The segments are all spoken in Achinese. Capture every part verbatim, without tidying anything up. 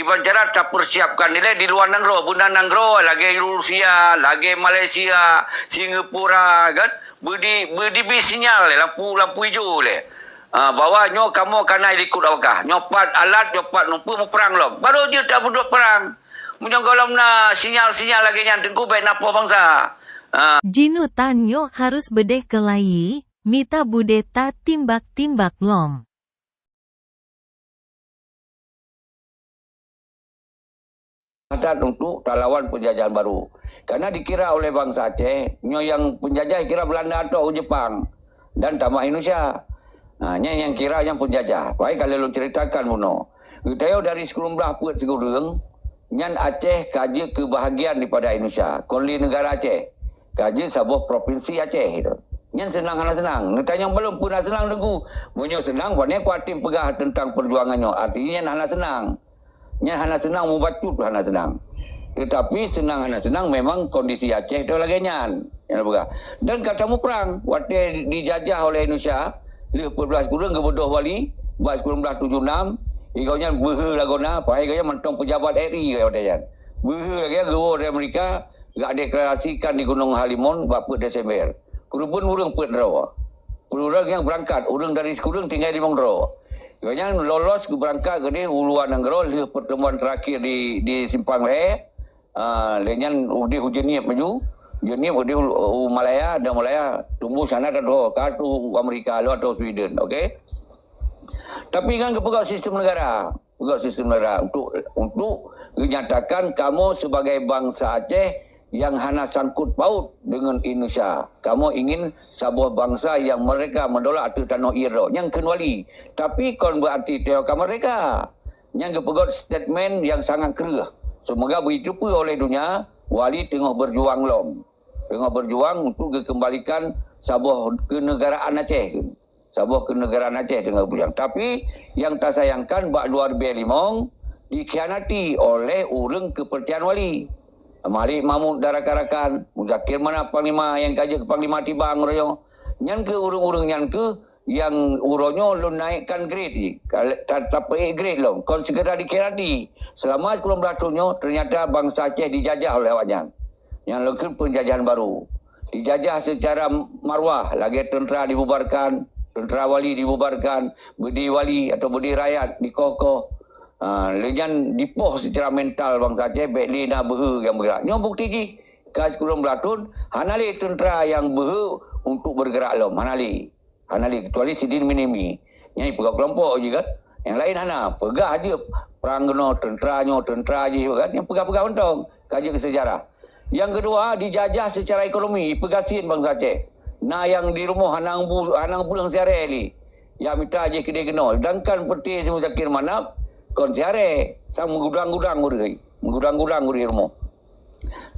Kiban cara tapeusiapkan ilée di luwa nanggroe, beuna nanggroe lagée Rusia, lagée Malaysia, Singapura, kan? Beudi, beudi bi sinyal lé, lampu, lampu ijo lé. Ah, bahwa nyoe kamoe ka na ilikot awakah. Nyoe pat alat, nyoe pat nupeue muprang lom. Baru jeuet tapeuduek prang. Meunyoe gohlom na sinyal-sinyal lagée nyan, teungku bék na poh bansa. Ah. Jinutan nyoe harus beudeh keulayi, mita beudeh tatimbak-timbak lom. Adat untuk talawan penjajahan baru. Karena dikira oleh bangsa Aceh, nyoe nyang penjajah kira Belanda atau Jepang dan tambah Indonesia. Ha, nyan nyang kira nyang penjajah. Baik kalau lôn ceritakan bunoe. Geutayue dari sikureueng blaih peuet sikureueng, nyan Aceh ka jeuet keu bahagian daripada Indonesia, kon lé negara Aceh. Ka jeuet saboh provinsi Aceh itu. Nyan seunang hana seunang. Neutanyong balum peue na seunang teungku. Meunyoe seunang, pane kuatim peugah teuntang perjuangan nyoe. Artinya nyan hana seunang. Nyan hana seunang, mubacut hana seunang. Tetapi seunang hana seunang memang kondisi Aceh tu lagée nyan. Nyan peugah. Dan ka tamuprang, watée dijajah oleh Indonesia, lheueh peuet blaih sikureueng geubeudôh wali, bak sikureueng blaih tujoh nam, igoe nyan beuhe lagoe na, padahai igoe nyan mantong pejabat R I watée nyan. Beuhe lagée nyan geuwoe dari Amerika, gak deklarasikan di Gunong Halimun bak peuet Desember. Keureubeuen ureuëng peuet droe. Ureuëng nyang beurangkat, ureuëng dari sikureueng tinggai limong droe. Gobnyan lolos geubeurangkat keudeh u luwa nanggroe lheueh pertemuan terakhir di, di Simpang Lhée. Ah, lheueh nyan udeh u Jeunieb maju. Jeunieb udeh u, u Malaya, dan Malaya tumbuh sana dan droe, ka u Amerika, lewat u Sweden, okey? Tapi nyan geupeugah sistem negara. Peugah sistem negara untuk, untuk geunyatakan kamoe sebagai bansa Aceh nyang hana sangkut paut deungon Indonesia. Kamoe ingin saboh bansa nyang merdeka meudaulat ateueh tanoh ie droe. Nyang kheun wali. Tapi kon beuarti teuka merdeka. Nyang geupeugét statement nyang sangat kreueh. Seumoga beujiteupeu oleh donya, wali teungoh beujuang lom. Teungoh beujuang untuk geukeumbalikan saboh keuneugaraan Aceh. Saboh keuneugaraan Aceh teungoh beujuang. Tapi, nyang tasayangkan bak dua ribèe limong dikhianati oleh ureuëng keupeurcayaan wali. Malik Mahmud dan rakan-rakan, Muzakir Manaf panglima nyang ka jeuet keu panglima Tibang uroe nyoe. Nyan keuh ureuëng-ureuëng nyan keuh nyang uroe nyoe lôn naikkan grade jih. Ka, ka tapeuék grade lom. Kon sekedar dikhianati. Selama sikureueng blaih thon nyoe, ternyata bansa Aceh dijajah oleh awaknyan. Nyang lôn kheun penjajahan baru. Dijajah secara marwah, lagée teuntera dibubarkan, teuntera wali dibubarkan, beudé wali atau beudé rakyat dikoh-koh. Ha, lheueh nyan dipoh secara mental bansa Aceh, bék lé na beuhe nyang beugerak. Nyoe bukeuti jih, ka sikureueng blaih thon, hana lé teuntera nyang beuhe untuk beugerak lom, hana lé. Hana lé, kecuali sidin minimi. Nyan peugah keulompok jih kan. Nyang laén hana. Peugah jeuet prang keunoe, teuntera nyoe, teuntera jih kan. Nyang peugah-peugah mantong. Ka jeuet keu seujarah. Nyang keudua, dijajah seucara ekonomi, ipeugasien bansa Aceh. Na nyang di rumoh hana bu-, hana peuleueng siaré lé. Jak mita jih keudeh keunoe. Sedangkan peuté si Muzakir Manaf, kon siaré. Sang meugudang-gudang ureuëng. Meugudang-gudang ureuëng rumoh.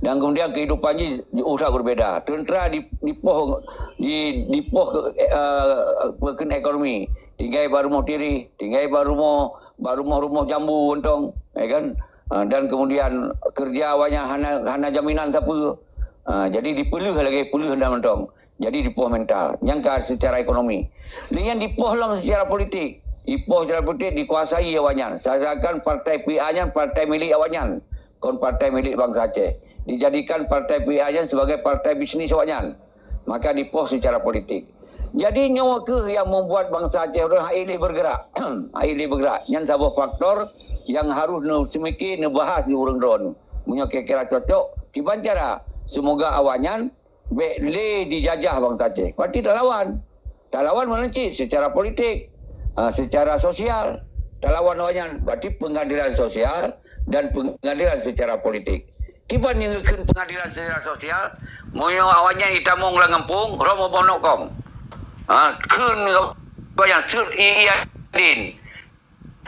Dan kemudian kehidupan jih jiôh that berbeda. Teuntera di, dipoh, di, dipoh, eh, peukeuneuk ekonomi. Tinggai bak rumoh tirih, tinggai bak rumoh, bak rumoh-rumoh jambu untông, ya kan? Ah, dan kemudian kerja awaknyan hana, hana jaminan sapeue. Ah, jadi dipeuleueh lagée peuleueh dan untông. Jadi dipoh mental. Nyang ka secara ekonomi. Lé nyan dipoh lom secara politik. Dipoh secara politik dikuasai awaknyan. Seakan-akan partai P A nyan partai milik awaknyan. Kon partai milik bansa Aceh. Dijadikan partai P A nyan sebagai partai bisnis awaknyan. Maka dipoh secara politik. Jadi nyoe keuh yang membuat bansa Aceh uroe hana lé bergerak. Hana lé bergerak. Nyan saboh faktor yang harus neuseumike neubahas di ureuëng droeneuh. Meunyoe kira-kira cocok, kiban cara. Semoga awaknyan bék lé dijajah bansa Aceh. Berarti talawan. Talawan meunan cit secara politik, ha, secara sosial. Talawan awaknyan berarti pengadilan sosial dan pengadilan secara politik. Kiban nyang geukheun pengadilan secara sosial, meunyoe awaknyan jitamong lam gampông, roh muboh nokkom. Ha, kheun awaknyan seuet ie adin.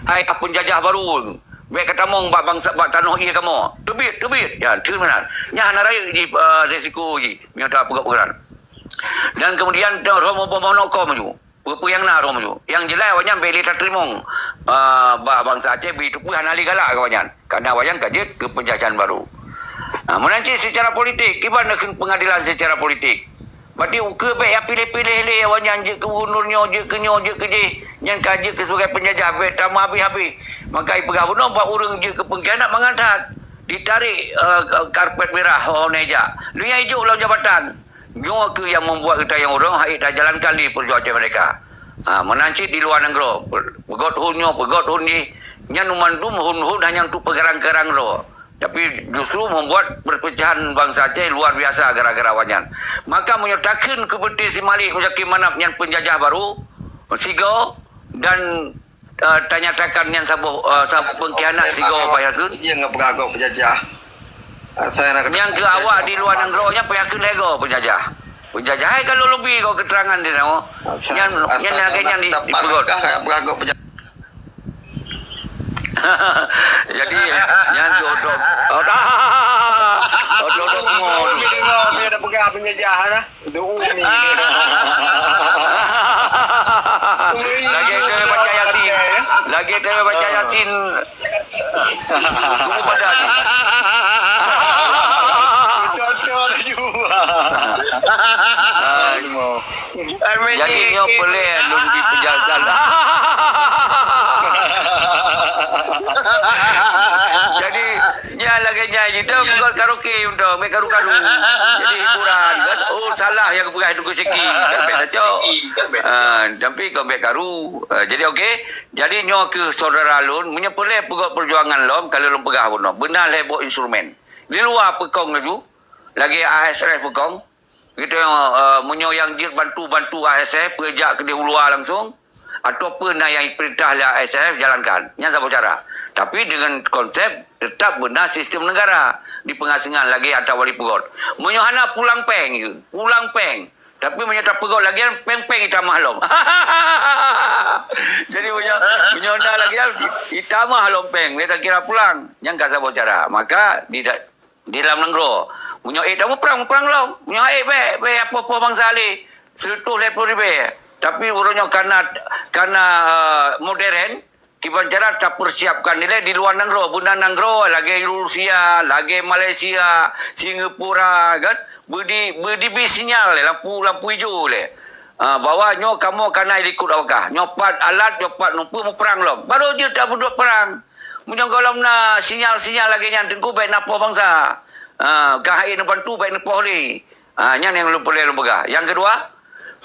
Hai ka peunjajah barô, bék katamong bak bansa, bak tanoh ie kamoe. Teubiet, teubiet. Ya, teubiet meunan. Nyan hana rayeuk jih, eh, risiko jih. Meunyoe tapeugah-peugah. Dan kemudian, roh muboh-boh nokkom ju. Peue-peue nyang na roh ju. Nyang jeulaih awaknyan bék lé tateurimong, eh, bak bansa Aceh, bit peue hana lé galak keu awaknyan. Karena awaknyan ka jeuet keu peunjajahan barô. Nah, meunan cit secara politik, kiban kheun pengadilan secara politik. Berarti ukeue bék ya piléh-piléh lé awaknyan jeuet keu gubunur nyoe, jeuet keu nyoe, jeuet keu jih. Nyan ka jeuet keu sibagai peunjajah, bék tameuhabéh-habéh. Maka ipeugah bunoe bak ureuëng jeuet keu peungkhianat mangat that. Ditarék, eh, karpet mirah ho-ho neujak. Lheueh nyan ijok lam jabatan. Nyoe keuh nyang membuat geutanyoe ureuëng hana tajalankan lé peujuangan mereka. Ha, meunan cit di luwa nanggroe, peugöt hon nyoe, peugöt hon jih, nyan mandum hon-hon hanya untuk peugarang-garang droe. Tapi justru membuat perpecahan bangsa Aceh luar biasa gara-gara awaknyan. Maka meunyoe takheun keu Peuté Si Malik Muzakir Manaf nyan peunjajah baru, sigoe dan, eh, tanyatakan nyan saboh, eh, saboh pengkhianat sigoe Pak Yasin. Dia nggak pernah agak penjajah. Asai nak Nyang keu awak di luwa nanggroe nyan payah keu lego peunjajah. Peunjajah hai ka lôn leubi keu keterangan di nyoe. Nyan, nyan lagèe nyan di, dipeugöt. Jadi, nyan tu oto, oto, oto, oto pengoh tu. Deungoe, deungoe, deungoe, deungoe, deungoe, deungoe, deungoe, deungoe, Lagèe tu baca Yasin. Lagèe tu baca Yasin. Semua pada ni. Betul-betul juga. Jadi nyoe peuleh lôn di penjelasan. Jadi, nyan lagèe nyan, kita bukan karaoke untuk, ambil karu-karu. Jadi hiburan kan. Oh, salah nyang peugah itu ke siki. Kan beda cok. Ah, tapi kau ambil karu. Ah, jadi okey. Jadi nyoe keuh saudara lôn, meunyoe peuleh peugöt peujuangan lom, kalau lôn peugah bunoe. Beuna lhèe boh instrumen. Di luwa peukong laju, lagèe A S R F peukong. Gitu, eh, meunyoe nyang jeuet bantu-bantu A S R F, peujak keudeh u luwa langsung, ataupun na nyang diperintah lé A S R F, jalankan. Nyan saboh cara. Tapi dengan konsep tetap beuna sistem negara di pengasingan lagèe ata wali peugöt. Meunyoe hana pulang péng, pulang péng. Tapi meunyoe tapeugöt lagèe nyan, péng-péng itamah lom. Jadi meunyoe, meunyoe na lagèe nyan, itamah lom péng, meunyoe takira pulang. Nyan ka saboh cara. Maka di, di dalam nanggroe. Meunyoe ék tamuprang, muprang lom. Meunyoe ék bék, bék apoh-apoh bansa lé. Sireutoh lhèe ploh ribèe. Tapi uroe nyoe kana, kana, eh, modern, Kiban cara tapersiapkan ilèe di luwa nanggroe, beuna nanggroe lagèe Rusia, lagèe Malaysia, Singapura, kan? Beudi-, beudibri sinyal lé, lampu, lampu ijo lé. Ah, bahwa nyoe kamoe kana ilikot awakah. Nyoe pat alat, nyoe pat nupeue muprang lom. Baru jeuet tapeuduek prang. Meunyoe gohlom na sinyal-sinyal lagèe nyan, teungku bèk na poh bansa. Ah, ka hai neubantu bèk neupoh lé. Ah, nyan nyang lôn peureulèe lôn peugah. Nyang keudua,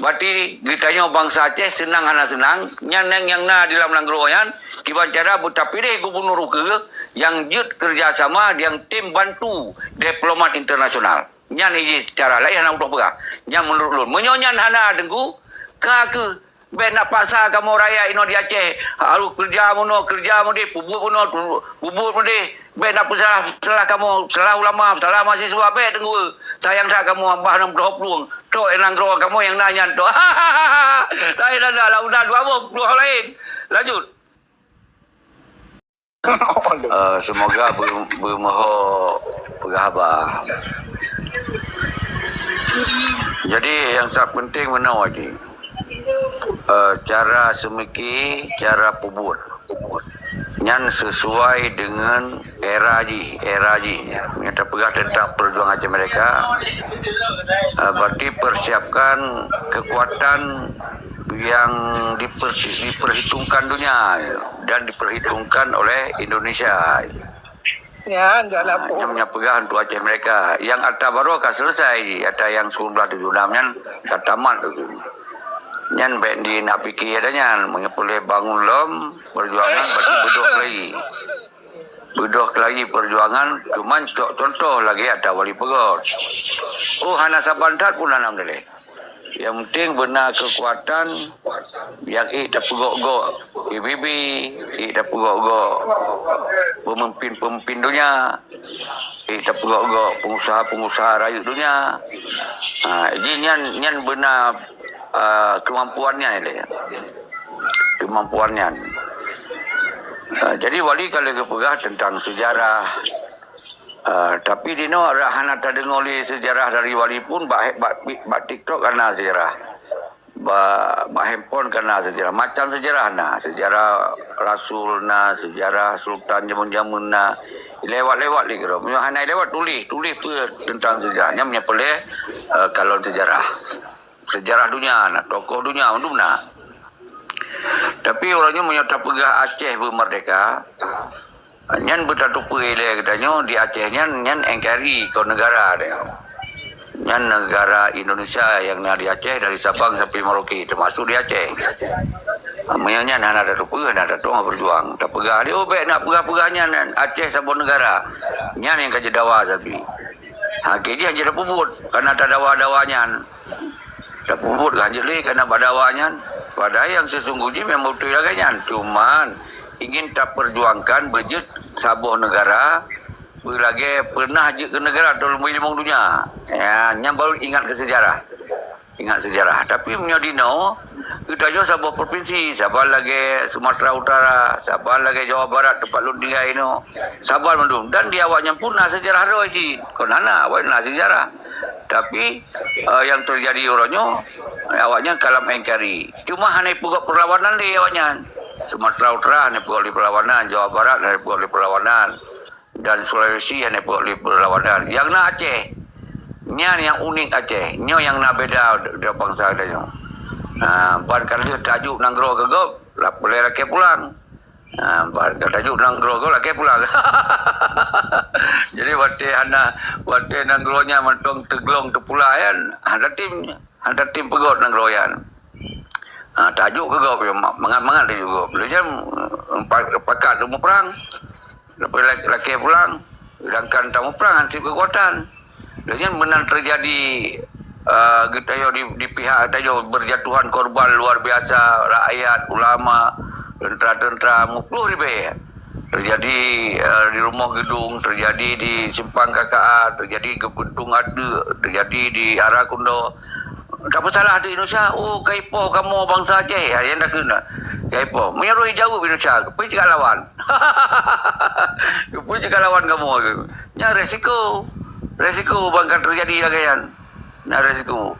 berarti geutanyoe bansa Aceh seunang hana seunang, nyan nyang, nyang na di lam nanggroe nyan, kiban cara beutapiléh gubunur ukeue nyang jeuet keureuja sama nyang tem bantu diplomat internasional. Nyan iji cara laén hana udôh peugah. Nyan meunurot lôn. Meunyoe nyan hana, teungku, ka keuh Bèk na paksa kamoe rakyat inoe di Aceh harôh keureuja meunoe, keureuja meudéh, peubuet meunoe, peubuet meudéh. Bèk na peusalah, salah kamoe, salah ulama, salah mahasiswa, bèk teungku. Sayang that kamoe bah nam ploh plueng. Trok nanggroe kamoe nyang na nyan trok. Laén dah, dah, dah, dah dua boh ploh laén. Lanjut. Eh, semoga be-, beumeuho peugah haba. Jadi, nyang sa penting meunoe jih. Eh, cara seumiki, cara peubuet. Nyan sesuai dengan era jih, era jih. Nyang tapeugah tentang perjuangan Aceh Merdeka, eh, berarti persiapkan kekuatan yang diper-, diperhitungkan dunia dan diperhitungkan oleh Indonesia. Ya, ndak Ah, lapor. Nyang, nyang peugah untuk Aceh Merdeka. Yang ata baru ka selesai, ata yang seribu sembilan ratus tujuh puluh enam nyan ka tamat tu. Nyan bèk di nak pikir ata nyan, meunyoe peureulèe bangun lom perjuangan, berarti beudôh lagi. Beudôh lagi perjuangan, cuman cok contoh lagèe ata wali peugah. Oh, hana saban that pun hana meudaleh. Yang penting beuna kekuatan yang ék tapeugok-gok P B B, ék tapeugok-gok pemimpin-pemimpin dunia, ék tapeugok-gok pengusaha-pengusaha rayeuk dunia. Ha, jadi nyan, nyan beuna, ah, kemampuan nyan lé. Kemampuan nyan. Ah, jadi wali ka lheueh geupeugah tentang sejarah. Ah, tapi di noe hana tadeungoe lé sejarah dari wali pun bak, bak, bak TikTok ka na sejarah. Bak, bak handphone ka na sejarah. Macam sejarah na. Sejarah rasul na, sejarah sultan jameun-jameun na. Lewat-lewat lé keudroe. Meunyoe hana lewat, tuléh, tuléh peue teuntang seujarah. Nyan meunyoe peureulée, eh, kalon seujarah. Seujarah dunia na, tokoh dunia mandum na. Tapi uroe nyoe meunyoe tapeugah Aceh beumeurdeka, nyan beutatupeue ilée geutanyoe di Aceh nyan, nyan N K R I kon neugara tanyoe. Nyan neugara Indonesia nyang na di Aceh dari Sabang sampai Merauke, teumasuk di Aceh. Meunyoe nyan hana tatupeue, hana tatueng beujuang. Tapeugah lé, oh, bék nak peugah-peugah nyan, Aceh saboh neugara. Nyan nyang ka jeuet dawa sabe. Ha, keu jih hana tapeubuet, kana tadawa-dawa nyan. Tapeubuet ka jeuet lé kana bak dawa nyan. Padahai nyang seusunggoh jih memang beutôi lagée nyan. Cuman, ingin tapeujuangkan beujeuet saboh neugara, beulagée pernah jeuet keu neugara atau limong dunia. Ya, nyan baru ingat keu seujarah. Ingat seujarah. Tapi meunyoe dinoe, geutanyoe saboh provinsi, saban lagée Sumatera Utara, saban lagée Jawa Barat teumpat lôn tinggai inoe, saban mandum. Dan di awaknyan pun na seujarah droe cit. Kon hana, awaknyan na seujarah. Tapi, eh, nyang teujadi uroe nyoe, awaknyan ka lam N K R I. Cuma hana peugét peulawanan lé awaknyan. Sumatera Utara hana peugét lé peulawanan, Jawa Barat hana peugét lé peulawanan. Dan Sulawesi hana peugét lé peulawanan. Nyang na Aceh. Nyan nyang unik Aceh. Nyoe nyang na beda d-, d-, bansa geutanyoe. Ha, ban ka lheueh tajok nanggroe keu gob, la-, peureulée lakée pulang. Ha, ban ka tajok nanggroe gob lakée pulang. Jadi watée hana, watée nanggroe nyan mantong teuglong teupula nyan, hana tem, hana tem peugét nanggroe nyan. Ha, tajok keu gob, mangat-mangat tajok keu gob. Lheueh nyan, eh, pa-, pakat lom muprang. Lepas lak-, lakée pulang, sedangkan tamuprang han seb keukuatan. Lheueh nyan meunan teujadi, eh, geutanyoe di, di pihak tanyoe berjatuhan korban luar biasa, rakyat, ulama, tentera-tentera muploh ribée. Teujadi, eh, di Rumoh Geudong, teujadi di Simpang K K A, teujadi Geupeuntung Ateuk, teujadi di Ara Kundo. Tapeusalah di Indonesia, "Oh, ka ipoh kamoe bansa Aceh." Ha, nyang takheun na. Ka ipoh. Meunyoe roh ijaweueb Indonesia, keupeue cit ka lawan? Keupeue cit ka lawan kamoe tu? Nyan resiko. Resiko ban ka teujadi lagée nyan. Nyan resiko.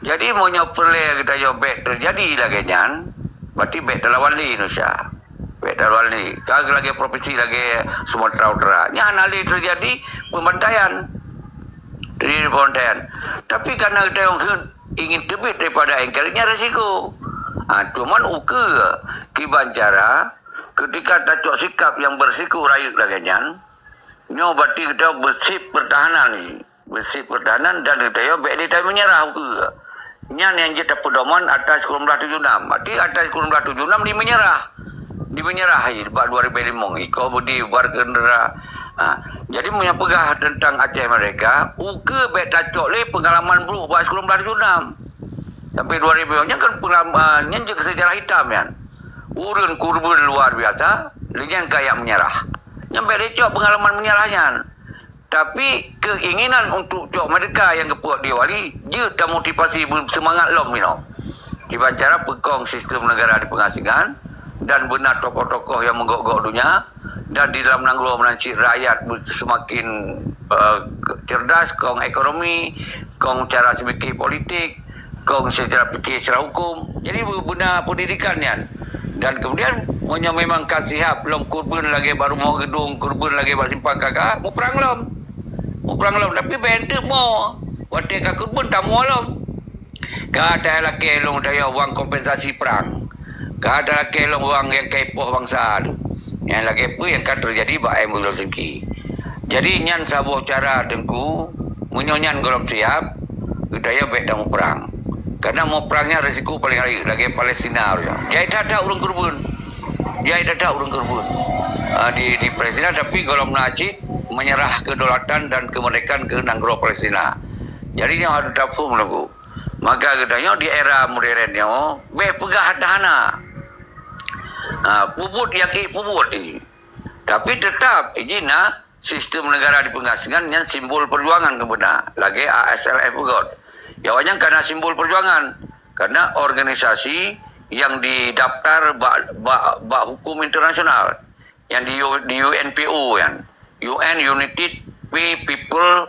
Jadi, meunyoe peureulée geutanyoe bék teujadi lagée nyan, berarti bék talawan lé Indonesia. Bék talawan lé. Ka lagée provinsi lagée Sumatera Utara. Nyan hana lé teujadi pembantaian. Teujadi pembantaian. Tapi karena geutanyoe ingin teubiet daripada N K R I, nyan resiko. Ha, cuman ukeue kiban cara, ketika tacok sikap nyang berisiko rayeuk lagée nyan, nyoe berarti geutanyoe beuseb pertahanan. Beuseb pertahanan dan geutanyoe bék lé tameunyeurah ukeue. Nyan nyang jeuet tapeudoman atas sikureueng blaih tujoh nam. Berarti atas sikureueng blaih tujoh nam dimeunyeurah. Dimeunyeurah bak dua ribée limong. Iko beudi bubar keu neugara. Ha, jadi meunyoe peugah teuntang Aceh Merdeka, ukeue bék tacok lé peungalaman bruek bak sikureueng blaih tujoh nam. Sampai dua ribée nyan kan peungalaman, nyan jeuet keu seujarah hitam nyan. Ureuëng keureubeuen luar biasa, lheueh nyan ka jak meunyeurah. Nyan bék tacok peungalaman meunyeurah nyan. Tapi keinginan untuk cok merdeka nyang geupeubuet di Wali, jeuet tamotivasi beuseumangat lom inoe. Kiban cara peukong sistem negara di pengasingan dan beuna tokoh-tokoh nyang meugok-gok donya dan di dalam nanggroe meunan cit rakyat semakin, eh, cerdas, kong ekonomi, kong cara seumiké politik, kong secara fikih, secara hukum. Jadi, beuna pendidikan nyan. Dan kemudian, meunyoe memang ka sihab lom keureubeuen lagée bak Rumoh Geudong, keureubeuen lagée bak Simpang K K A, muprang lom. Muprang lom, tapi bék teuk mo. Watée ka keureubeuen tamoe lom. Ka talakée lom tayue wang kompensasi prang. Ka talakée lom wang nyang ka ipoh bansa tu. Nyang lagée peue nyang ka teujadi bak M U Helsinki. Jadi nyan saboh cara Teungku, meunyoe nyan gohlom siab, geutanyoe bék tamuprang. Karena muprang nyan risiko paleng rayeuk lagée Palestina tu. Jai that-that ureuëng keureubeuen. Jai that-that ureuëng keureubeuen. Ah, di, di Palestina, tapi gohlom na cit meunyeurah keudaulatan dan keumeurdekaan keu nanggroe Palestina. Jadi nyoe harôh taphom Teungku. Maka geutanyoe di era modern nyoe, bék peugah hana-hana. Ha, peubuet nyang ék peubuet jih. Tapi teutap jih na sistem negara di pengasingan nyan simbol perjuangan keubeuna, lagée A S L F beugöt. Awaknyan kana simbol perjuangan, kana organisasi nyang didaftar bak, bak, bak hukum internasional, nyang di U-, di U N P O nyan. U N United Pe-, People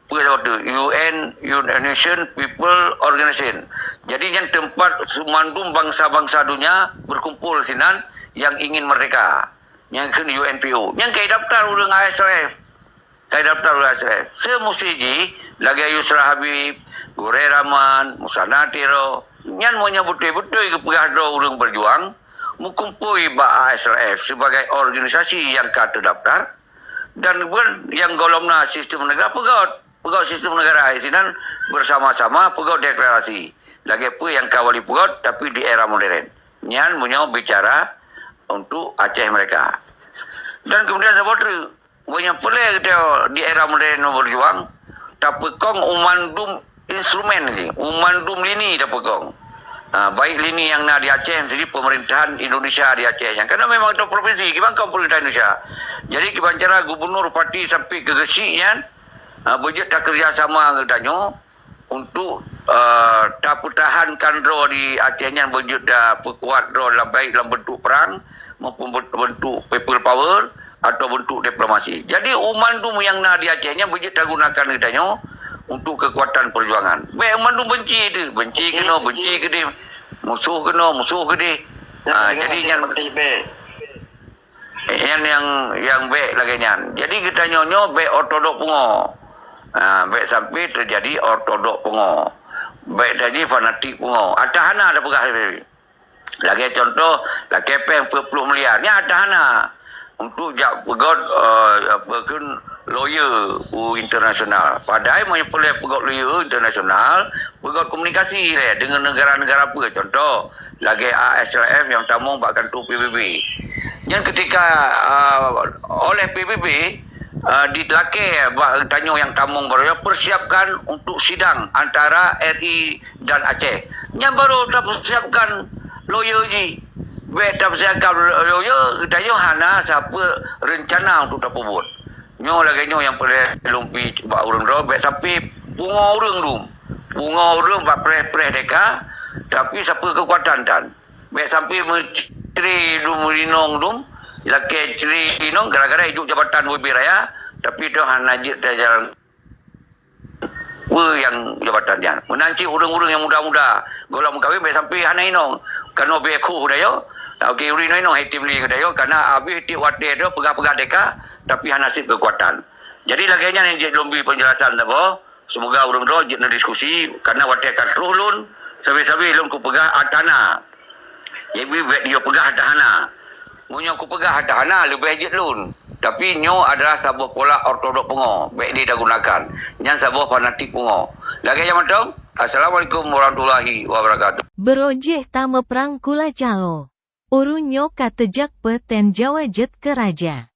Peue saboh tu, U N, United Nation People Organization. Jadi nyan teumpat mandum bansa-bansa donya beukumpol sinan nyang ingin merdeka. Nyang kheun U N P O. Nyang ka daftar ureuëng A S R F. Ka daftar ureuëng A S R F. Seumusti jih, lagée Yusra Habib, Gurée Rahman, Musana Tiro. Nyan meunyoe beutôi-beutôi geupeugah droe ureuëng beujuang, meukumpôi bak A S R F sibagai organisasi nyang ka teudaftar, dan bukan nyang gohlom na sistem negara peugét. Peugét sistem negara, isinan bersama-sama peugét deklarasi. Lagée peue nyang ka wali peugét, tapi di era modern. Nyan meunyoe bicara untuk Aceh mereka. Dan kemudian saboh treuk, meunyoe peureulée geutanyoe di era modern beujuang, tapeukong u mandum instrumen lagi, u mandum lini tapeukong. Ha, baik lini nyang na di Aceh, miseue pemerintahan Indonesia di Aceh nyan. Karena memang itu provinsi, kiban kon pemerintah Indonesia. Jadi, kiban cara gubernur, bupati sampai ke geusyik nyan, ha, beujeuet takeureuja sama geutanyoe untuk, eh, tapeutahankan droe di Aceh nyan, beujeuet tapeukuat droe lam, baik lam bentuk perang maupun bentuk people power atau bentuk diplomasi. Jadi, u mandum nyang na di Aceh nyan beujeuet tagunakan geutanyoe untuk kekuatan perjuangan. Bék u mandum benci tu, benci keunoe, benci keudeh, musoh keunoe, musoh keudeh. Ha, jadi nyan, nyan nyang, nyang bék lagée nyan. Jadi geutanyoe nyoe bék ortodok pungo. Ha, bék sampai teujadi ortodok pungo. Bék teujadi fanatik pungo. Ata hana tapeugah sabe. Lagée contoh, lakée péng peuet ploh miliar. Nyan ata hana. Untuk jak peugét, eh, apa kheun, lawyer u internasional. Padahai meunyoe peureulée peugét lawyer internasional, peugét komunikasi lé deungon negara-negara peue. Contoh, lagée A S R F nyang tamong bak kantor P B B. Nyan ketika, ah, oleh P B B, ah, dilakée bak tanyoe nyang tamong baroe nyoe, persiapkan untuk sidang antara R I dan Aceh. Nyan baru tapersiapkan lawyer jih. Bék tapersiapkan lawyer, geutanyoe hana sapeue rencana untuk tapeubuet. Nyoe lagée nyoe nyang peureulée lôn pi bak ureuëng droe, bék sampai pungo ureuëng dum. Pungo ureuëng bak preh-preh deka, tapi sapeue keukuatan tan. Bék sampai meucre dum, meurinong dum, lakée cre inong gara-gara idup jabatan W B raya, tapi tu hana jeuet tajalan peue nyang jabatan nyan. Meunan cit ureuëng-ureuëng nyang muda-muda, gohlom meukawen bék sampai hana inong. Keunoe bie khuh geutanyoe, oke, ureuëng inong hai tem li geutanyoe, karena habéh tiep watée tu peugah-peugah deka, tapi hana sép keukuatan. Jadi lagée nyan nyang jeuet lôn bi penjelasan saboh. Semoga ureuëng droe jeuet neudiskusi, karena watée ka troh lôn, sabe-sabe lôn kupeugah ata hana. Jadi bék diyoe peugah ata hana. Meunyoe kupeugah ata hana, leubeh jeuet lôn. Tapi nyoe adalah saboh pola ortodok pungo, bék digunakan. Nyan saboh fanatik pungo. Lagée nyan mantong. Assalamualaikum warahmatullahi wabarakatuh. Beurojih tameuprang kula calo. Ureuëng nyoe ka teujak peuten Jawa jeuet keu raja.